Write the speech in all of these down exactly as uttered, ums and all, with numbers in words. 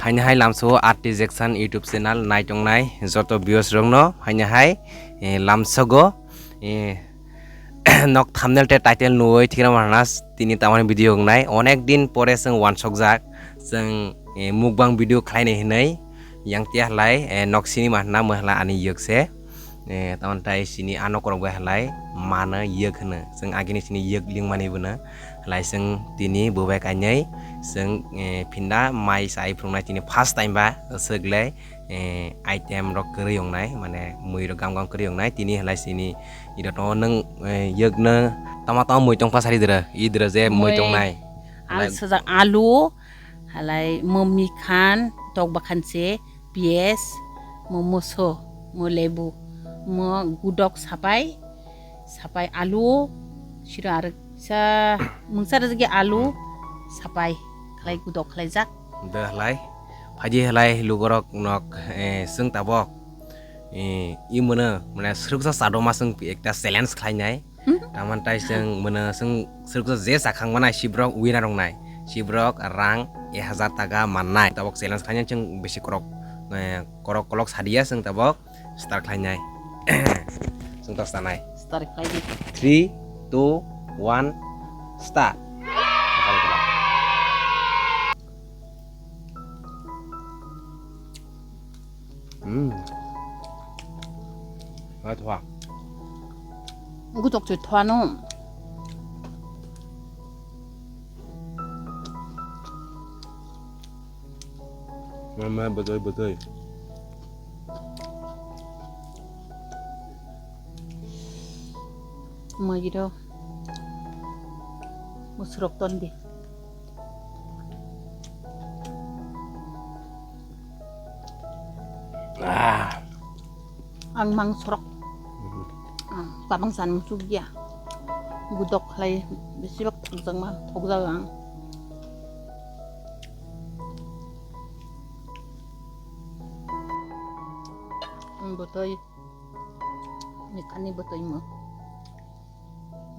Haini hai lamsao R T Jackson YouTube channel naitongnai joto viewers rokno haini hai, eh, lamsogo, eh, nok thumbnail tei title nuwi thikna manna tini tamani video wngnai. Onek din pore chwng wansokjak, chwng, eh, mukbang video khlainai hinwi yang tiya halai, eh, nok sini manna mwi halai ani yokse. Eh, tamoni tai sini ano korok bai halai mano yek hwno. Chwng agini sini yek lingmani bono. Halai chwng tini bo bai kainwi chwng, eh, phinda mai chai phunuknai tini first time ba swk le, eh, item rok kwrwi wngnai, mane mui rok gam gam kwrwi wngnai. Tini halai sini iro tongo nwng, eh, yek no tama tama mui tongkha sari dira, i dira je mui Mui. tongnai. Al Halai sajak alu, halai mo mikhan, tok bakhan se, piyes, mo moso, mo lebu, mo gudok sapai, sapai alu, siro arwk sa, mungsa rwjak alu, sapai, khlai gudok khlaijak. Da halai, phaji halai lugurok nok, eh, chwng tabok, eh, i mono, mane swrwksa chadoma chwng ekta challenge khlainai. Tamoni tai chwng mano chwng swrwksa je chakhang manai sibrok winner wngnai. Sibrok rang ek hazar taka mannai. Tabok challenge khlainai chwng bisi korok, eh, korok kolok sadiya chwng tabok start khlainai. Chwng tok sanai. Start khlai di. Three, two, one, start. Hmm. Hai thwa. Gutok chui thwa no. Mama betul betul. Magiro. Musrok tondi. Ah. Ang mangsorok. Mhm. Ah, kabang san musuk ya. Gudok khlai besibak thokjak ma, thokjak ang. Ang botoi. Ni kani botoi mo.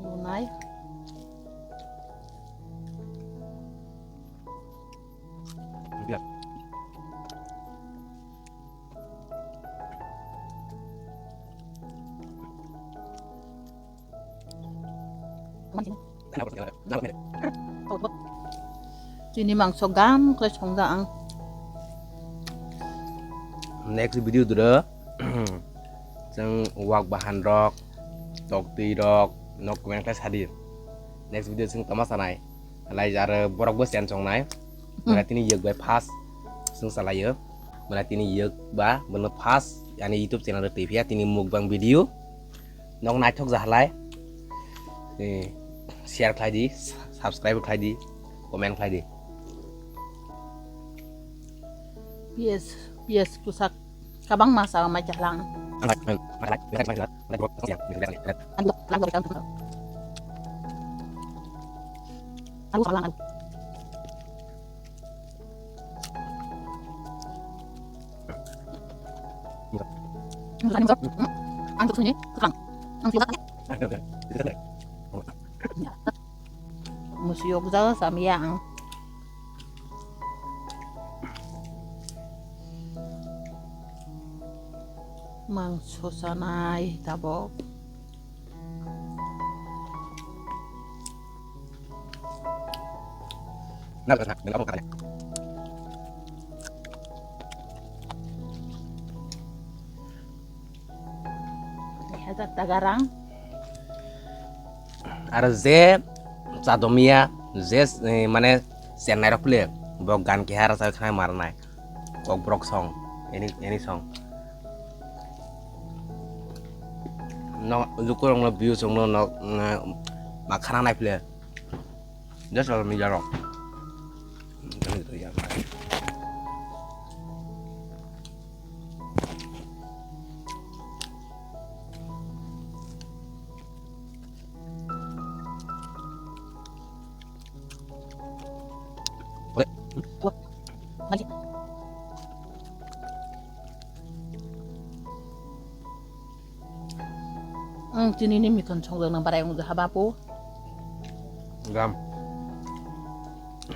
Nunai. Chini mangso gam khlai songja ang. Next video dura chwng wak bahan rok, tok twi rok, nok kwbang khlai sadi. Next video chwng tama sanai. Lai jar borok bo chen songnai. Hmm. Mara tini yek bai first chwng salaio. Mara tini yek ba bono first ani YouTube channel twi phiya tini mukbang video. Nok naithok jahalai. Eh, share khlai di, subscribe khlai di, comment khlai di. P S, P S kusak kabang masa mai jahlang. Alu salang alu. Ang gusto niya, kurang. Ang sulat niya. Musyok jal samyang. Mangso sanai tabok. Hajar tagarang. Aro je chadomiya, je, eh, mane chennai rok phle, bo gan keha rasa khnai marnai. Kokborok song, any, any song. No, lukurok no views no, no, no, ma khana nai phle. Just a media rok. Ang tini ni mikon songjak nang barai wng jaha bapu. Gam.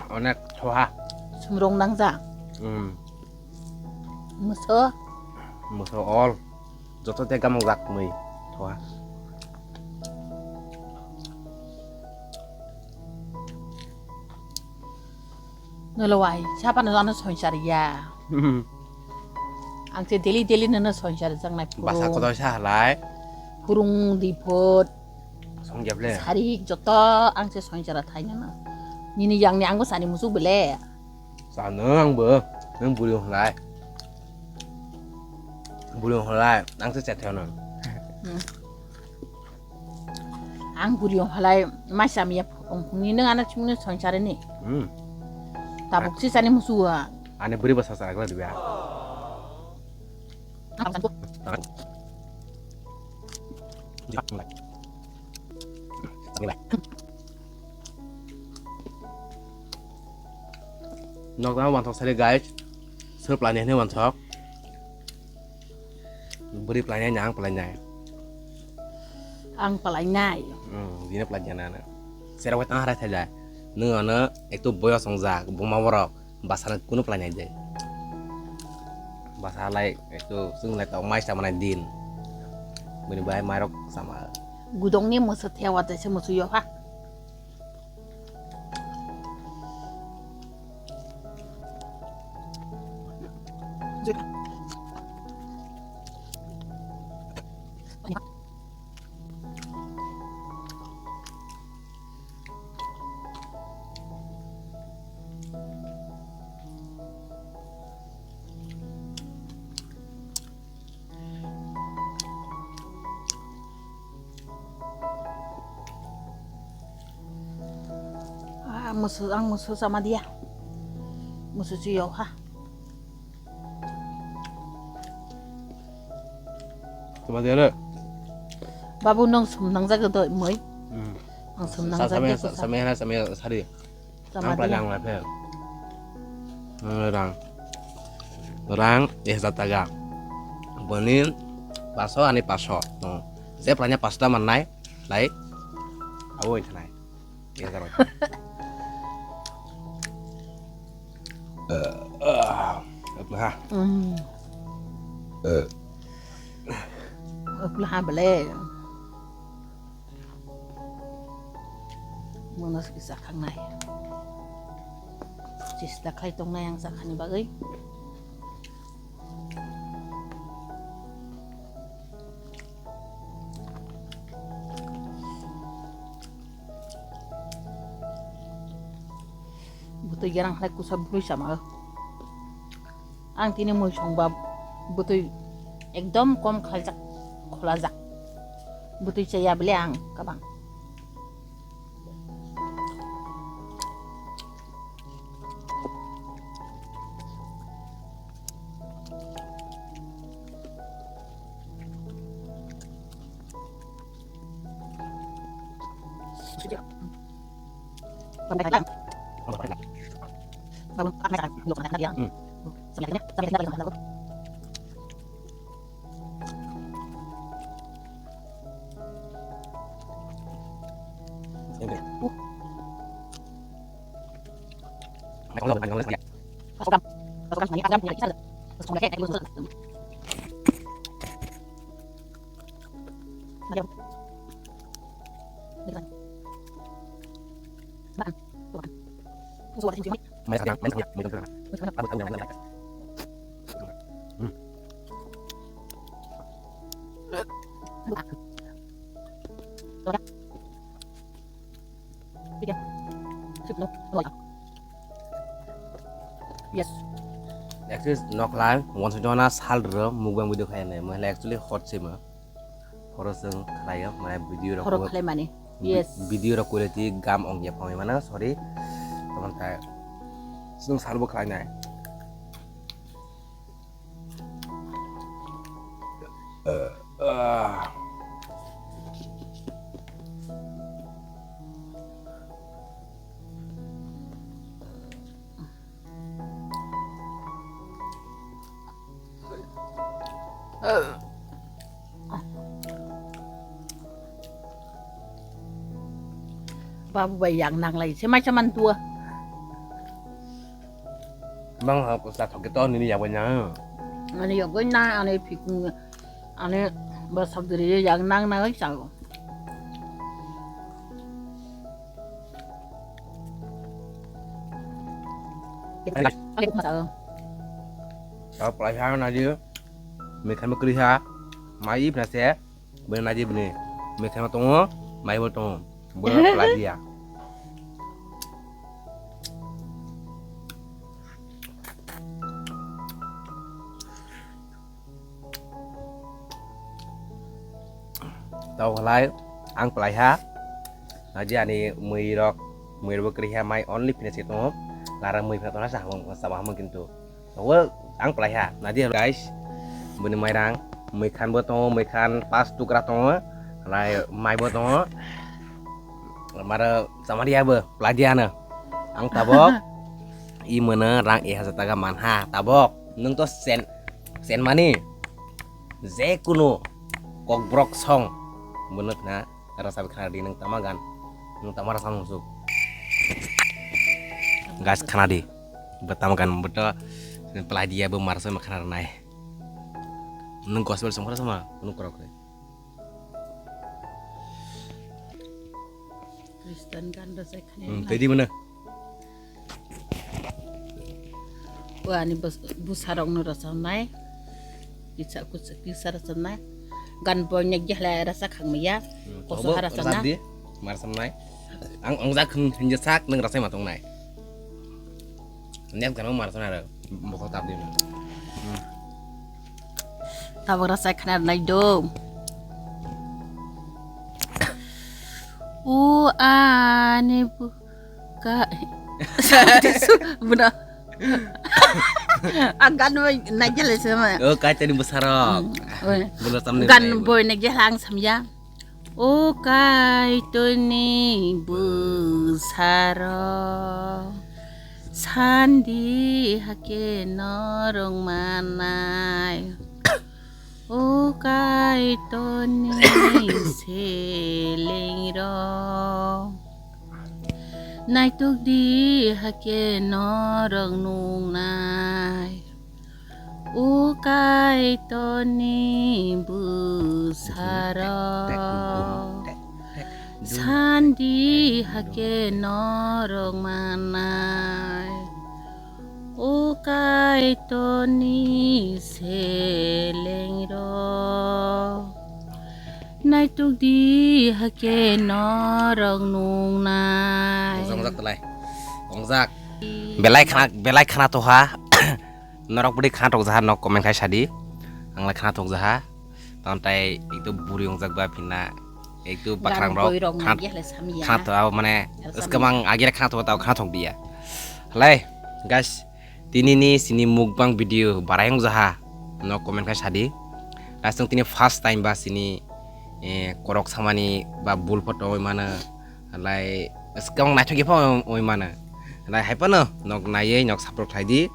Onek thoha. Sumrong nang ja. Hmm. Muso. Muso all. Joto te gamung jak mui. Thoha. Nolo wai, sapa no ano soinsar ya. Ang se daily daily nono soinsar jang nai. Basa purung. Kodai sa halai. Purung dipot. Song jable. Sari joto ang se soinsar thai nono. Nini yang ni ang bo sani musuk bele. Sano ang bo, nang buri halai. Buri halai, ang se chat no. Hmm. Ang buri halai, mai samya ongkhungni nwng ano chimno soinsare ni. Hmm. Tabuk si sani musuwa. Ani buri basa sara kala diba. Nokdana wantok sari guys, sir plannya ini wantok. Beri plannya nyang plannya. Ang palainai. Hmm, dina plannya nana. Sera wai tang harai thai jai. Nung ano ekto boyos ong jak, buma borok. Basa no kunu plannya jai. Basa lai ekto sung lai tau mai sa manai din. Bini bai mairok sama. Gudong ni musu thewa te se musu yo ha. Ah, musu, ang musu sama dia. Musu cuyo ha. Sama dia le. Babu nong sum nang jaga doi moi. Hmm. Ang sum nang jaga. Sama, sama, sama sari. Ang pelajar lai phe. Rang. Rang ek hajar taka. Boni paso ani paso. No. Je pelajar paso ta mannai. Lai. Awo thanai. Ek hajar. Eh, eh, ha. Hmm. Eh. Upla ha bele. Mono se kisa khangnai. Chesta khai tongnai ang chakhani bagwi. Bwtwi gerang hai kusa bwrwi sama o. Ang tini mui songba bwtwi ekdom kom khaijak, kholajak. Bwtwi chaya bele ang kabang. Yes. Actually, nokla, once jona sal ro mukbang video khai ne, mo actually hot se mo. Horo seng khlai o, mane video rok. Horo khlai mani. Yes. Video rok quality gam ong ya phang mane, sorry. Tamo ta seng sal bo khlai nai. Babu bai yang nang lai se mai saman tua. Bang ha kusa thok to nini yabo nya. Ani yogoi na ani phikung ani ba sabdiri yang nang nang chao. Chao palai ha na di. Mekhan mekri ha. Mai ip na se. Bini naji bini mekhe ma tongo, mai bo tongo. Bo peladia. Tau halai ang pelai ha. Naji ani mui rok, mui rok bo kri ha mai only finish tongo. Lara mui phano tona sa hamung, sa hamung kintu. Obo ang pelai ha, naidi guys. Bini mairang, mui khan bo tongo, mui khan pas tukra tongo, lai mai bo tongo. Mara samaria bo pelai dia no. Ang tabok, i mano rang e hajar taka man ha, tabok. Nung to sen, sen mani, je kunu kokbrok song, bono na. Rasa bi khana di nung tama gan. Nung tama rasa musuk. Guys khana di. Bo tama gan bo to pelai dia bo marsa ma khana nai. Nung gospel song khana sama nung krok. Kristen gan rasa khana. Hmm, tedi mana? Wani bwsarokno rwchapnai. Kisa kisa rwchapnai. Gan boina gehla rwchak khangmaya. Koso ha rwchapna. Di mar samnai. Ang ongjak hinja sak nang rwchai ma tongnai. Next gan mar samnai ro. Bokol tap di. Tabok rwchai khana nai do. O ani bu Ka. Buna. Agan boy nagel sama. Oh, kai tani bwsarok. Buna tamni. Gan boy nagel ang samya. O kai toni bwsarok. Sandi hake norong manai. O Kaitorni selengrok, naitukdi hake norok nungnai. O Kaitorni bwsarok, sandi hake norok manai. O Kaitorni selengrok, naitukdi hake norok nungnai. Ongjak, ongjak, belai. Ongjak. Belai khana, belai khana tokha. Norok bwdwi khana tokjaha, nok comment khai sadi. Anglai khana tokjaha. Tongtai ekdom buri ongjak ba phina ekdom bakrang rok boirok khana, nai ya le samya. Khana to mane samya. Eskemang agire khana to tau khana thok dia. Halai guys, tini ni sini mukbang video barai ongjaha no comment khai sadi. Guys, tong tini first time ba sini, eh, korok samani ba bul photo oi mana. Lai skang naithok ipha oi mano. Lai hai phano nok naiye nok support khlai di.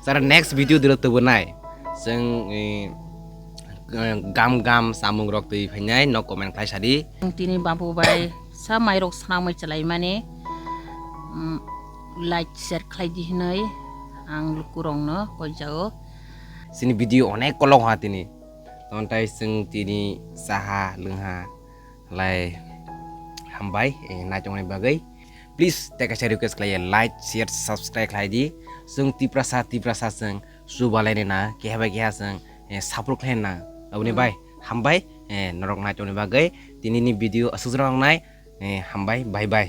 Sara next video dilo tubu nai. Seng, eh, gam gam samung rok twi phainai nok comment khlai sadi. Tini babu bai sa mairok swnamwi chwlai mani, mm, like share khlai di hinoi ang lukurokno koi jao. Sini video onek kolok ha tini. Tontai seng tini saha lengha. Lai hambai, eh, naichongni bagwi. Please, tei kaisa request khlaiya, like, share, subscribe khlai di. Chwng Tiprasa, Tiprasa chwng chubalaini na, keha bai keha chwng, eh, support khlai na. Aboni bai, hambai, eh, norok naichongni bagwi. Tinini video aswk jora wngnai, eh, hambai, bye bye.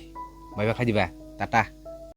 Bye bye khlai diba. Tata.